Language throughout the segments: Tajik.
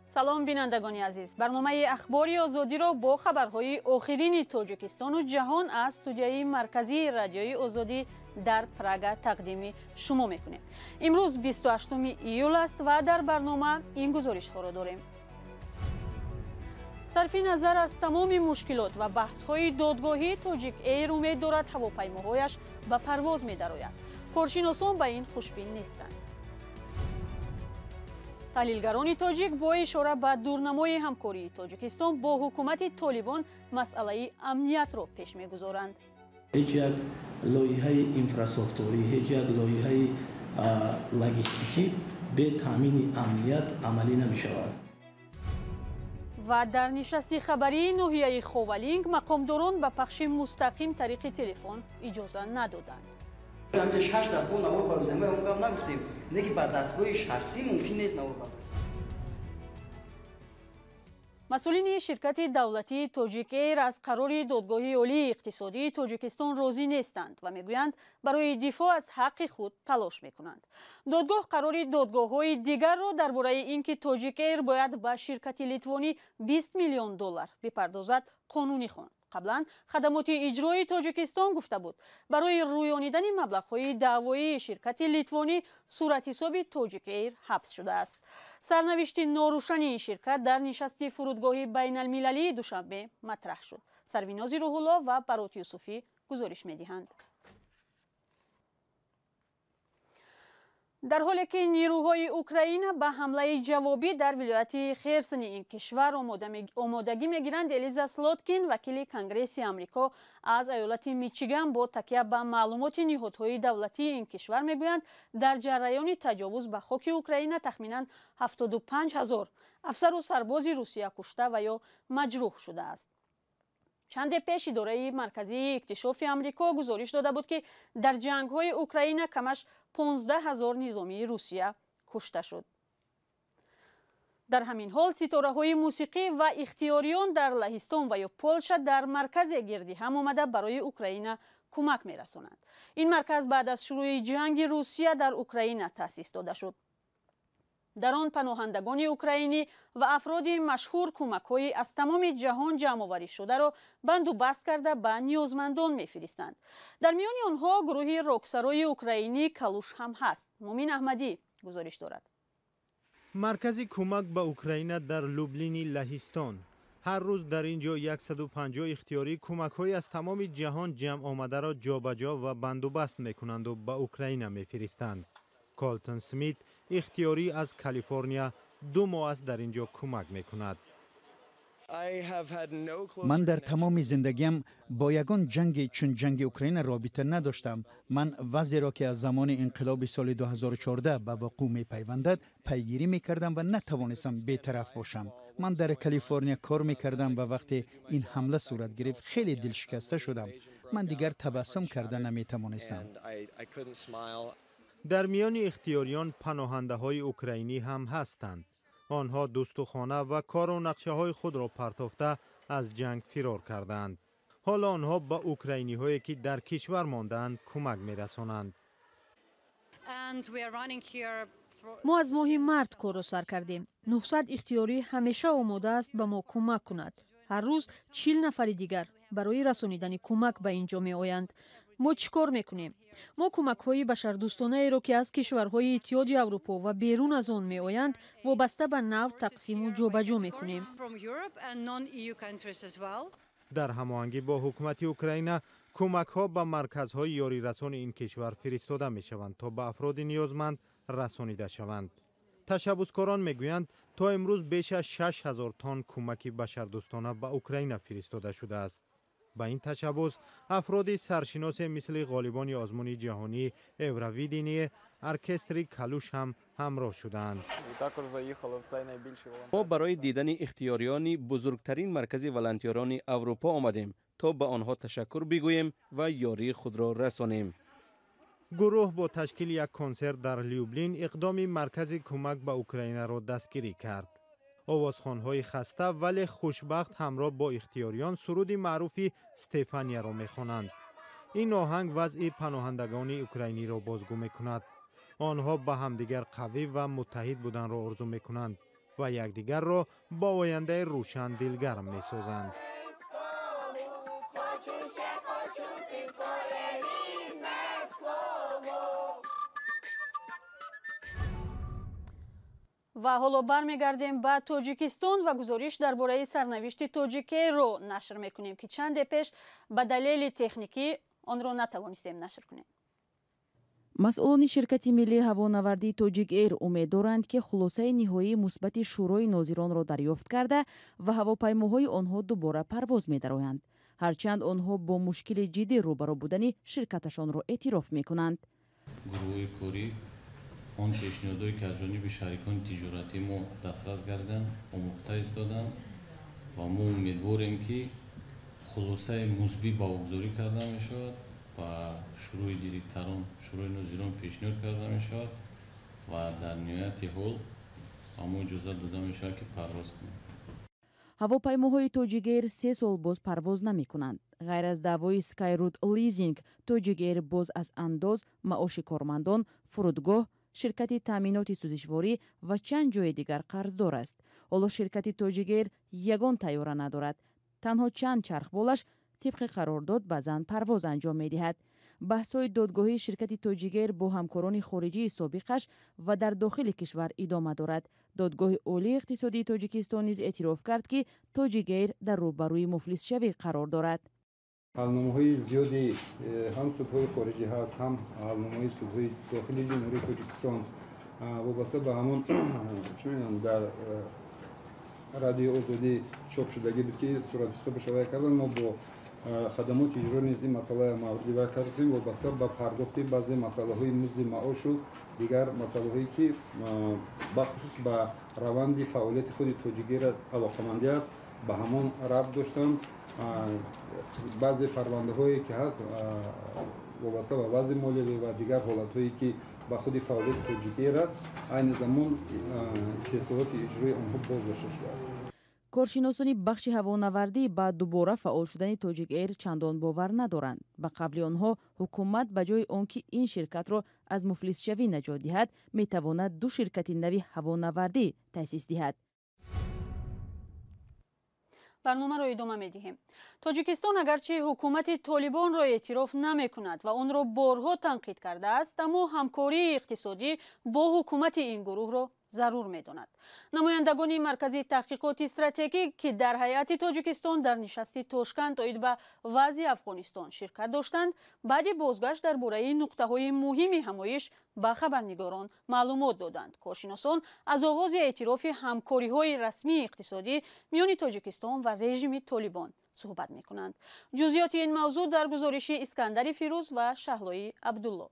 Салом, бинандагони азиз. Барномаи Ахбори Озодиро бо хабарҳои охирини Тоҷикистону ҷаҳон аз студияи марказии Радиои Озодӣ дар Прага тақдими шумо мекунем. Имрӯз 28 июл аст ва дар барнома ин гузоришҳоро дорем. Сарфи назар аз тамоми мушкилот ва баҳсҳои додгоҳӣ, Тоҷик Эйр умед дорад ҳавопаймоҳояш ба парвоз медарояд. Коршиносон ба ин хушбин нестанд. Таҳлилгарони тоҷик бо ишора ба дурнамои ҳамкории Тоҷикистон бо ҳукумати Толибон масъалаи амниятро пеш мегузоранд. Ҳеҷ як лоиҳаи инфрасохторӣ, ҳеҷ як лоиҳаи логистикӣ бе таъмини амният амалӣ намешавад. Ва дар нишасти хабарии ноҳияи Ховалинг мақомдорон ба пахши мустақим тариқи телефон иҷоза надоданд. Шаш дастгоҳ навор барозем, мо нагуфтем, не ки ба дастгоҳи шахсӣ мумкин нест навор бардорем. Масъулини ширкати давлатии Тоҷик Эйр аз қарори Додгоҳи Олии иқтисодии Тоҷикистон розӣ нестанд ва мегӯянд, барои дифоъ аз ҳаққи худ талош мекунанд. Додгоҳ қарори додгоҳҳои дигарро дар бораи ин ки Тоҷик Эйр бояд ба ширкати литвонӣ 20 миллион доллар бипардозад, қонунӣ хонд. Қаблан хадамоти иҷроии Тоҷикистон гуфта буд, барои рӯёнидани маблағҳои даъвоии ширкати литвонӣ суратҳисоби Тоҷик Эйр ҳабс шудааст. Сарнавишти норӯшани ин ширкат дар нишасти фурудгоҳи байналмилалии Душанбе матраҳ шуд. Сарвинози Рӯҳулло ва Барот Юсуфӣ гузориш медиҳанд. Дар ҳоле ки нирӯҳои Украина ба ҳамлаи ҷавобӣ дар вилояти Херсони ин кишвар омодагӣ мегиранд, Элиза Слоткин, вакили Конгресси Амрико аз аёлати Мичиган, бо такя ба маълумоти ниҳодҳои давлатии ин кишвар мегӯянд, дар ҷараёни таҷовуз ба хоки Украина тахминан 75 ҳазор афсару сарбози Русия кушта ва ё маҷрӯҳ шудааст. Чанде пеш идораи марказии иктишофи Амрико гузориш дода буд, ки дар ҷангҳои Украина камаш 15 ҳазор низомии Русия кушта шуд. Дар ҳамин ҳол ситораҳои мусиқӣ ва ихтиёриён дар Лаҳистон ва ё Полша дар марказе гирди ҳам омада барои Украина кӯмак мерасонанд. Ин марказ баъд аз шурӯи ҷанги Русия дар Украина таъсис дода шуд. Дар он паноҳандагони украинӣ ва афроди машҳур кӯмакҳои аз тамоми ҷаҳон ҷамъоварӣ шударо банду баст карда ба ниёзмандон мефиристанд. Дар миёни онҳо гурӯҳи роксарои украинӣ Калуш ҳам ҳаст. Мумин Аҳмадӣ гузориш дорад. Маркази кӯмак ба Украина дар Люблини Лаҳистон. Ҳар рӯз дар ин ҷо 150 ихтиёрӣ кӯмакҳои аз тамоми ҷаҳон ҷамъ омадаро ҷобаҷо ва бандубаст мекунанду ба Украина мефиристанд. Колтон Смит, ихтиёрӣ аз Калифорния, 2 моҳ аст дар ин ҷо кӯмак мекунад. Ман дар тамоми зиндагиам бо ягон ҷанги чун ҷанги Украина робита надоштам. Ман вазъеро, ки аз замони инқилоби соли 2014 ба вуқӯъ мепайвандад, пайгирӣ мекардам ва натавонистам бетараф бошам. Ман дар Калифорния кор мекардам ва вақте ин ҳамла сурат гирифт, хеле дилшикаста шудам. Ман дигар табассум карда наметавонистам. Дар миёни ихтиёриён паноҳандаҳои украинӣ ҳам ҳастанд. Онҳо дӯсту хона ва кору нақшаҳои худро партофта аз ҷанг фирор кардаанд. Ҳоло онҳо ба украиниҳое, ки дар кишвар мондаанд, кӯмак мерасонанд. Мо аз моҳи март корро сар кардем. 900 ихтиёрӣ ҳамеша омода аст ба мо кӯмак кунад. Ҳар рӯз 40 нафари дигар барои расонидани кӯмак ба ин ҷо меоянд. Мо чӣ кор мекунем? Мо кӯмакҳои башардӯстонаеро, ки аз кишварҳои Иттиҳоди Аврупо ва берун аз он меоянд, вобаста ба нав тақсиму ҷобаҷо мекунем. Дар ҳамоҳангӣ бо ҳукумати Украина кӯмакҳо ба марказҳои ёрирасони ин кишвар фиристода мешаванд, то ба афроди ниёзманд расонида шаванд. Ташаббускорон мегӯянд, то имрӯз беш аз 6000 тонн кӯмаки башардӯстона ба Украина фиристода шудааст. Ба ин ташаббус афроди саршиносе мисли ғолибони озмуни ҷаҳонии Евровидение, оркестри Калуш ҳам ҳамроҳ шудаанд. Мо барои дидани ихтиёриёни бузургтарин маркази волонтёрони Аврупо омадем, то ба онҳо ташаккур бигӯем ва ёрии худро расонем. Гурӯҳ бо ташкили як консерт дар Люблин иқдоми маркази кӯмак ба Украинаро дастгирӣ кард. Овозхонҳои хаста, вале хушбахт ҳамроҳ бо ихтиёриён суруди маъруфи Стефанияро мехонанд. Ин оҳанг вазъи паноҳандагони украиниро бозгӯ мекунад. Онҳо ба ҳамдигар қавӣ ва муттаҳид буданро орзу мекунанд. Ва якдигарро бо ояндаи рӯшан дилгарм месозанд. Ва ҳоло бармегардем ба Тоҷикистон ва гузориш дар бораи сарнавишти Тоҷикэйрро нашр мекунем, ки чанде пеш ба далели техникӣ онро натавонистем нашр кунем. Масъулони ширкати миллии ҳавонавардии Тоҷик Эйр умед доранд, ки хулосаи ниҳоии мусбати Шӯрои нозиронро дарёфт карда ва ҳавопаймоҳои онҳо дубора парвоз медароянд, ҳарчанд онҳо бо мушкили ҷиддӣ рӯбарӯ будани ширкаташонро эътироф мекунанд. Гурӯҳҳои корӣ он пешниҳодҳое, ки аз ҷониби шарикони тиҷоратии мо дастрас гардиданд, омӯхта истоданд ва мо умедворем, ки хулосаи мусбӣ баҳогузорӣ карда мешавад ва шӯрои директорон, шӯрои нозирон пешниҳод карда мешавад ва дар ниҳояти ҳол ба мо иҷозат дода мешавад, ки парвоз кунем. Ҳавопаймоҳои Тоҷикэйр 3 сол боз парвоз намекунанд. Ғайр аз даъвои Скайрут Лизинг, Тоҷикэйр боз аз андоз, маоши кормандон, фурудгоҳ, ширкати таъминоти сӯзишворӣ ва чанд ҷои дигар қарздор аст. Ҳоло ширкати Тоҷикэйр ягон тайёра надорад. Танҳо чанд чархболаш тибқи қарордод баъзан парвоз анҷом медиҳад. Баҳсҳои додгоҳии ширкати Тоҷикэйр бо ҳамкорони хориҷии собиқаш ва дар дохили кишвар идома дорад. Додгоҳи Олии иқтисодии Тоҷикистон низ эътироф кард, ки Тоҷикэйр дар рӯбарӯи муфлисшавӣ қарор дорад. Ҳалномаҳои зиёди ҳам судҳои хориҷӣ ҳаст, ҳам ҳалномаҳои судҳои дохили Ҷумҳурии Тоҷикистон вобаста ба ҳамон, чӣ дар Радиои Озодӣ чоп шудагӣ буд, ки суратҳисобаш вай кардан. Мо бо хадамоти иҷро низ ин масъала мавриди вай кардем, вобаста ба пардохти баъзе масъалаҳои музди маошу дигар масъалаҳое, ки бахусус ба раванди фаъолияти худи Тоҷикэйра алоқамандӣ аст, ба ҳамон рабт доштанд. Баъзе парвандаҳое ки ҳаст, вобаста ба вазъи молиявӣ ва дигар ҳолатҳое, ки ба худи фаъолияти Тоҷикэйр аст, айни замон истеҳсолоти иҷрои онҳо боздошта шудааст. Коршиносони бахши ҳавонавардӣ ба дубора фаъол шудани Тоҷик Эйр чандон бовар надоранд. Ба қавли онҳо, ҳукумат ба ҷои он ки ин ширкатро аз муфлисшавӣ наҷот диҳад, метавонад ду ширкати нави ҳавонавардӣ таъсис диҳад. Барномаро идома медиҳем. Тоҷикистон агарчи ҳукумати Толибонро эътироф намекунад ва онро борҳо танқид кардааст, аммо ҳамкории иқтисодӣ бо ҳукумати ин гурӯҳро зарур медонад. Намояндагони Маркази таҳқиқоти стратегӣ, ки дар ҳайати Тоҷикистон дар нишасти Тошканд оид ба вазъи Афғонистон ширкат доштанд, баъди бозгашт дар бораи нуқтаҳои муҳими ҳамоиш ба хабарнигорон маълумот доданд. Коршиносон аз оғози эътирофи ҳамкориҳои расмии иқтисодӣ миёни Тоҷикистон ва режими Толибон суҳбат мекунанд. Ҷузъиёти ин мавзӯъ дар гузориши Искандари Фирӯз ва Шаҳлои Абдулло.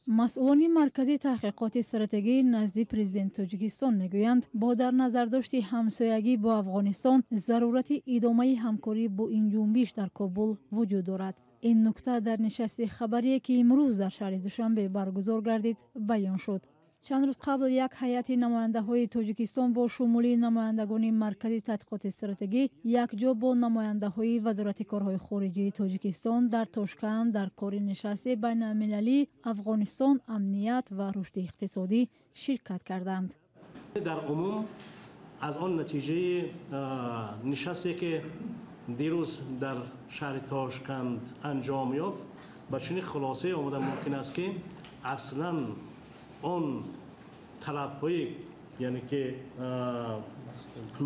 Масъулони Маркази таҳқиқоти стратегӣ назди президенти Тоҷикистон мегӯянд, бо дар назардошти ҳамсоягӣ бо Афғонистон зарурати идомаи ҳамкорӣ бо ин ҷунбиш дар Кобул вуҷуд дорад. Ин нукта дар нишасти хабарие, ки имрӯз дар шаҳри Душанбе баргузор гардид, баён шуд. Чанд рӯз қабл як ҳайати намояндаҳои Тоҷикистон бо шумули намояндагони Маркази таҳқиқоти стратегӣ якҷо бо намояндаҳои Вазорати корҳои хориҷии Тоҷикистон дар Тошканд дар кори нишасти байналмилалии «Афғонистон, амният ва рушди иқтисодӣ» ширкат карданд. Дар умум аз он натиҷаи нишасте, ки дирӯз дар шаҳри Тошканд анҷом ёфт, ба чунин хулосае омада мумкин аст, ки аслан он талабҳои, яъне ки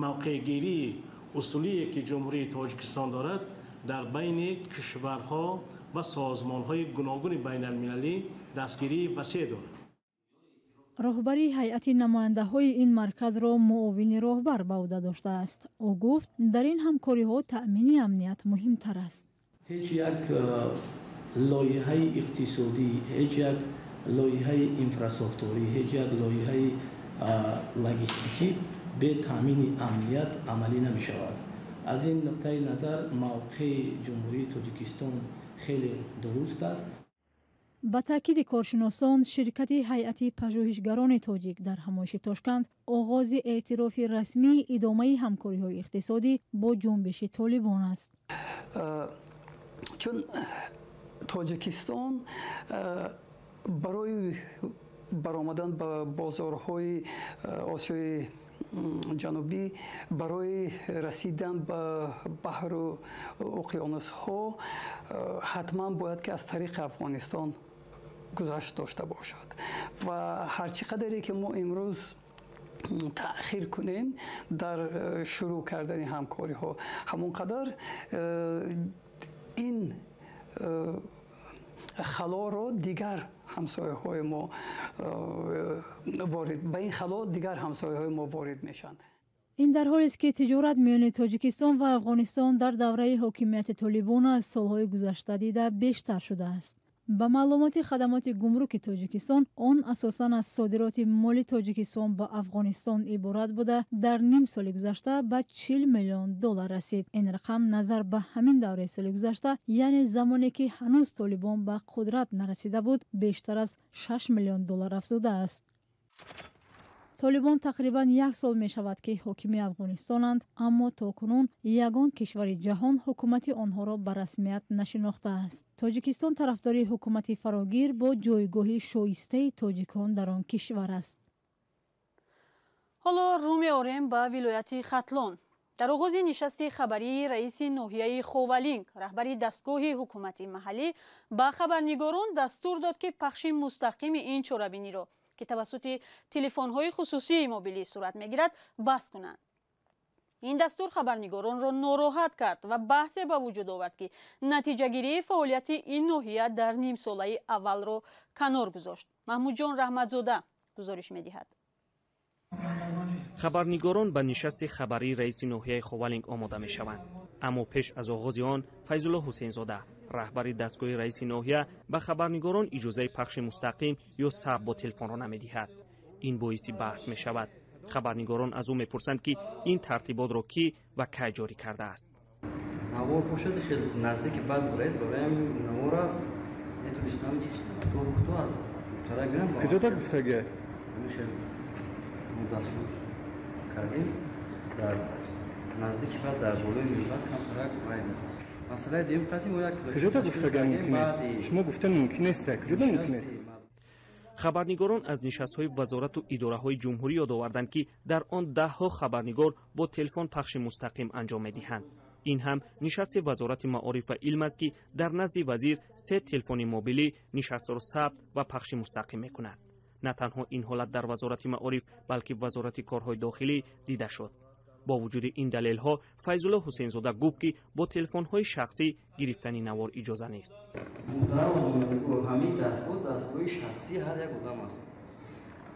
мавқеъгирии усулие, ки Ҷумҳурии Тоҷикистон дорад, дар байни кишварҳо ва созмонҳои гуногуни байналмилалӣ дастгирии васеъ дорад. Роҳбарии ҳайати намояндаҳои ин марказро муовини роҳбар ба ӯҳда доштааст. Ӯ гуфт, дар ин ҳамкориҳо таъмини амният муҳимтар аст. Ҳеҷ як лоиҳаи иқтисодӣ, ҳеҷ як лоиҳаи инфрасохторӣ, ҳеҷ як лоиҳаи логистикӣ бе таъмини амният амалӣ намешавад. Аз ин нуқтаи назар мавқеи Ҷумҳурии Тоҷикистон хеле дуруст аст. Ба таъкиди коршиносон, ширкати ҳайати пажӯҳишгарони тоҷик дар ҳамоиши Тошканд оғози эътирофи расмии идомаи ҳамкориҳои иқтисодӣ бо ҷунбиши Толибон аст. Чун Тоҷикистон барои баромадан ба бозорҳои Осиёи Ҷанубӣ, барои расидан ба баҳру уқёнусҳо ҳатман бояд ки аз тариқи Афғонистон гузашт дошта бошад ва ҳарчи қадаре ки мо имрӯз таъхир кунем дар шурӯъ кардани ҳамкориҳо, ҳамон қадар ин халоро дигар ҳамсояҳои мо ворид ба ин хало дигар ҳамсояҳои мо ворид мешаванд. Ин дар ҳолест, ки тиҷорат миёни Тоҷикистон ва Афғонистон дар давраи ҳокимияти Толибон аз солҳои гузашта дида бештар шудааст. Ба маълумоти хадамоти гумруки Тоҷикистон, он асосан аз содироти моли Тоҷикистон ба Афғонистон иборат буда, дар ним соли гузашта ба 40 миллион доллар расид. Ин рақам назар ба ҳамин давраи соли гузашта, яъне замоне ки ҳанӯз Толибон ба қудрат нарасида буд, бештар аз 6 миллион доллар афзудааст. Толибон тақрибан як сол мешавад, ки ҳокими Афғонистонанд, аммо то кунун ягон кишвари ҷаҳон ҳукумати онҳоро ба расмият нашинохтааст. Тоҷикистон тарафдори ҳукумати фарогир бо ҷойгоҳи шоистаи тоҷикон дар он кишвар аст. Ҳоло рӯ меорем ба вилояти Хатлон. Дар оғози нишасти хабарии раиси ноҳияи Ховалинг, раҳбари дастгоҳи ҳукумати маҳаллӣ ба хабарнигорон дастур дод, ки пахши мустақими ин чорабиниро, ки тавассути телефонҳои хусусии мобилӣ сурат мегирад, бас кунанд. Ин дастур хабарнигоронро нороҳат кард ва баҳсе ба вуҷуд овард, ки натиҷагирии фаъолияти ин ноҳия дар нимсолаи аввалро канор гузошт. Маҳмудҷон Раҳматзода гузориш медиҳад. Хабарнигорон ба нишасти хабарии раиси ноҳияи Ховалинг омода мешаванд, аммо пеш аз оғози он Файзулло Ҳусейнзода, раҳбари дастгоҳи раиси ноҳия, ба хабарнигорон иҷозаи пахши мустақим ё сабт бо телефонро намедиҳад. Ин боиси баҳс мешавад. Хабарнигорон аз ӯ мепурсанд, ки ин тартиботро кӣ ва кай ҷорӣ кардааст. Навор бошад, хеле наздики баъд раис барои ҳамин навора метавонистам кӯтоҳ аз духтара гирам. Куҷо дар гуфтагӣ? Хеле дастур кардем, дар наздики баъд дар болои минбар камтарак вай. Масъалаи дуюм қати мо як куҷо гуфтага мумкин аст? Шумо гуфта мумкин нест, куҷо мумкин аст? Хабарнигорон аз нишастҳои вазорату идораҳои ҷумҳурӣ ёд оварданд, ки дар он даҳҳо хабарнигор бо телефон пахши мустақим анҷом медиҳанд. Ин ҳам нишасти вазорати маориф ва илм аст, ки дар назди вазир се телефони мобилӣ нишастро сабт ва пахши мустақим мекунад. На танҳо ин ҳолат дар вазорати маориф, балки вазорати корҳои дохилӣ дида шуд. Бо вуҷуди ин далелҳо Файзулло Ҳусейнзода гуфт, ки бо телефонҳои шахсӣ гирифтани навор иҷоза нест. Ҳамин дастгоҳ дастгоҳи шахсии ҳар як одам аст.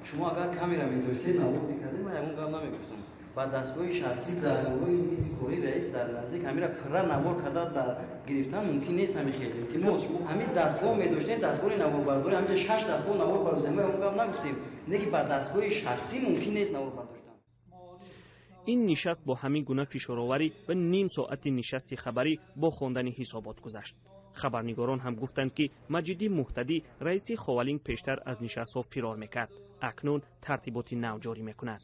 Шумо агар камера медоштед, навор мекардед, ман ягон гап намегуфтам. Ба дастгоҳи шахсӣ дар болои мизи кори раис дар наздик ҳамира пурра навор карда дар гирифтан мумкин нест. Ҳамин хел илтимос, ҳамин дастгоҳ медоштед, дастгоҳи наворбардорӣ, ҳаминҷа шаш дастгоҳ навор бардоштем, мо ягон гап нагуфтем, не ки ба дастгоҳи шахсӣ мумкин нест навор бардоштан. Ин нишаст бо ҳамин гуна фишороварӣ ва ним соати нишасти хабарӣ бо хондани ҳисобот гузашт. Хабарнигорон ҳам гуфтанд, ки Маҷидӣ Муҳтадӣ, раиси Ховалинг, пештар аз нишастҳо фирор мекард, акнун тартиботи нав ҷорӣ мекунад.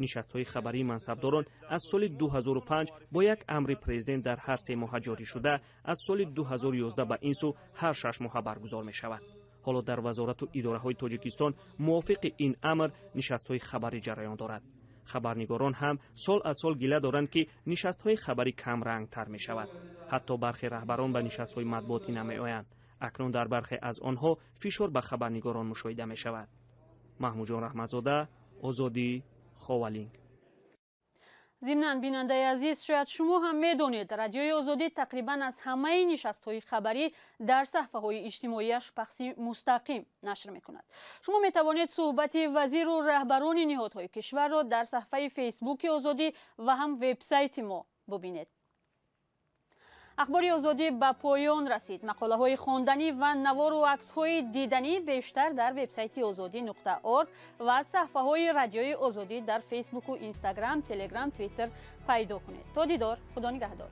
Нишастҳои хабарии мансабдорон аз соли 2005 бо як амри президент дар ҳар се моҳа ҷорӣ шуда, аз соли 2011 ба ин сӯ ҳар шаш моҳа баргузор мешавад. Ҳоло дар вазорату идораҳои Тоҷикистон мувофиқи ин амр нишастҳои хабарӣ ҷараён дорад. Хабарнигорон ҳам сол аз сол гила доранд, ки нишастҳои хабарӣ камрангтар мешавад. Ҳатто бархе раҳбарон ба нишастҳои матбуотӣ намеоянд. Акнун дар бархе аз онҳо фишор ба хабарнигорон мушоҳида мешавад. Маҳмудҷон Раҳматзода, Озодӣ, Ховалинг. Зимнан, бинандаи азиз, шояд шумо ҳам медонед, Радиои Озодӣ тақрибан аз ҳамаи нишастҳои хабарӣ дар саҳфаҳои иҷтимоияш пахши мустақим нашр мекунад. Шумо метавонед суҳбати вазиру раҳбарони ниҳодҳои кишварро дар саҳфаи Фейсбуки Озодӣ ва ҳам вебсайти мо бубинед. Ахбори Озодӣ ба поён расид. Мақолаҳои хонданӣ ва навору аксҳои диданӣ бештар дар вебсайти озодӣ.орг ва саҳфаҳои Радиои Озодӣ дар Фейсбуку Инстаграм, Телеграм, Твиттер пайдо кунед. То дидор, Худо нигаҳдор.